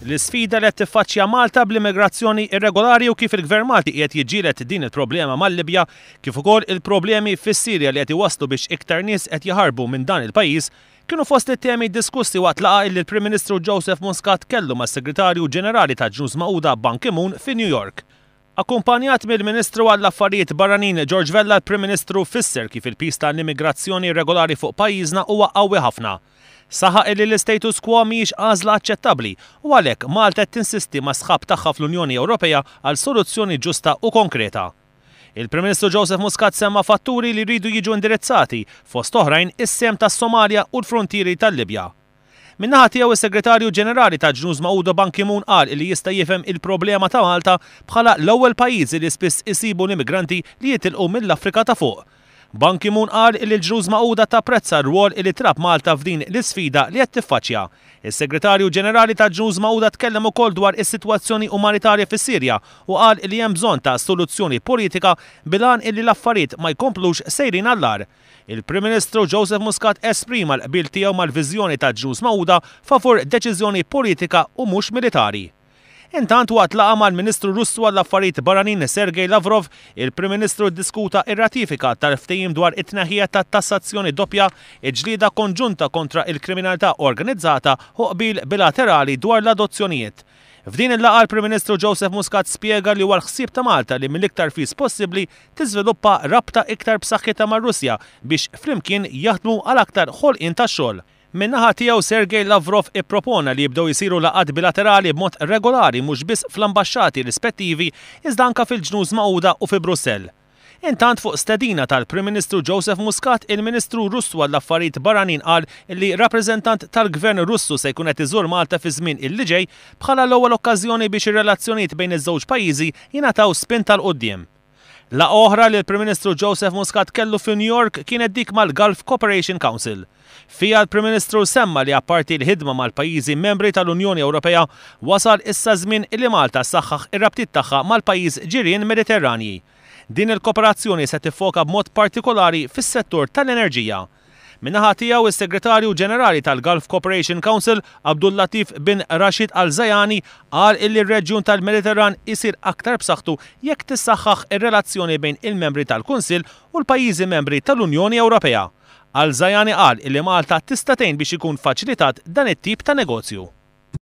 L-isfida li qed tiffaċċja Malta bl-immigrazzjoni irregolari u kif il-Gvern Malti qiegħed jiġġieled din il-problema mal-Libja, kif ukoll il-problemi fis-Sirja li qed iwasslu biex iktar nies qed jaħarbu minn dan il-pajjiż, kienu fost it-temi diskussi waqt laqgħa illi l-Prim Ministru Joseph Muscat kellu mas-Segretarju Ġenerali tal-Ġnus Magħquda Ban Ki-moon fi New York. Akkumpanjat mill-Ministru għall-Affarijiet Barranin George Vella l-Prim Ministru fisser kif il-piż ta' l-immigrazzjoni irregolari fuq pajjiżna huwa qawwi ħafna. Saħaq illi l-istatus quo mhijiex għażla aċċettabbli u għalhekk Malta qed tinsisti mas-sħab tagħha fl-Unjoni Ewropea għal soluzzjoni ġusta u konkreta. Il-Prim Ministru Joseph Muscat semma fatturi li jridu jiġu indirizzati, fost oħrajn is-sehem tas-Somalja u l-fruntieri tal-Libja. Min-naħa tiegħu is-Segretarju Ġenerali tal-Ġnus Magħquda Ban Ki-moon qal li jista' jifhem il-problema ta' Malta bħala l-ewwel pajjiż li spiss isibu l-immigranti li jitilqu mill-Afrika ta' Fuq. Ban Ki-moon qal li l-Ġnus Magħquda tapprezza r-rwol li tilgħab Malta f'din l-isfida li qed tiffaċċja. Is-Segretarju Ġenerali tal-Ġnus Magħquda tkellem ukoll dwar is-sitwazzjoni umanitarja fis-Sirja u qal li hemm bżonn ta' soluzzjoni politika bil-għan illi l-affarijiet ma jkomplux sejrin għall-agħar. Il-Prim Ministru Joseph Muscat esprima l-qbil tiegħu mal-viżjoni ta' Ġnus Magħquda favur deċiżjoni politika u mhux militari. Intant waqt laqgħa mal-Ministru Russu għall-Affarijiet Barranin Sergei Lavrov, il-Prim Ministru ddiskuta r-ratifika tal-ftehim dwar it-tneħħija tat-tassazzjoni doppja, il-ġlieda konġunta kontra l-kriminalità organizzata u qbil bilaterali dwar l-adozzjonijiet. F'din il-laqgħa l-Prim Ministru Joseph Muscat spjega li huwa l-ħsieb ta' Malta li mill-iktar fis possibbli tiżviluppa rabta iktar b'saħħitha mar-Russja biex flimkien jaħdmu għal aktar ħolqien ta' xogħol. Min-naħa tiegħu Sergei Lavrov ippropona li jibdew isiru laqgħat bilaterali b'mod regolari mhux biss fl-ambaxxati rispettivi iżda anke fil-Ġnus Magħquda u fi Brussell. Intant fuq stedina tal-Prim Ministru Joseph Muscat, il-Ministru Russu għall-Affarijiet Barranin qal li rappreżentant tal-Gvern Russu se jkun qed iżur Malta fiż-żmien illi ġej bħala l-ewwel okkażjoni biex ir-relazzjonijiet bejn iż-żewġ pajjiżi jingħataw spinta 'l quddiem. Laqgħa oħra li l-Prim Ministru Joseph Muscat kellu fi New York kienet dik mal-Gulf Cooperation Council. Fiha l-Prim Ministru semma li apparti l-ħidma mal-pajjiżi membri tal-Unjoni Ewropea, wasal issa ż-żmien li Malta ssaħħaħ ir-rabtiet tagħha mal-pajjiż ġirien Mediterranji. Din il-koperazzjoni se tiffoka b'mod partikolari fis-settur tal-enerġija. Min-naħa tiegħu, is-Segretarju Ġenerali tal-Gulf Cooperation Council, Abdul Latif bin Rashid Al Zayani, qal illi r-reġjun tal-Mediterran isir aktar b'saħħtu jekk tissaħħaħ ir-relazzjoni bejn il-membri tal-Kunsill u l-pajjiżi membri tal-Unjoni Ewropea. Al Zayani qal illi Malta tista' tgħin biex ikun faċilitat dan it-tip ta' negozju.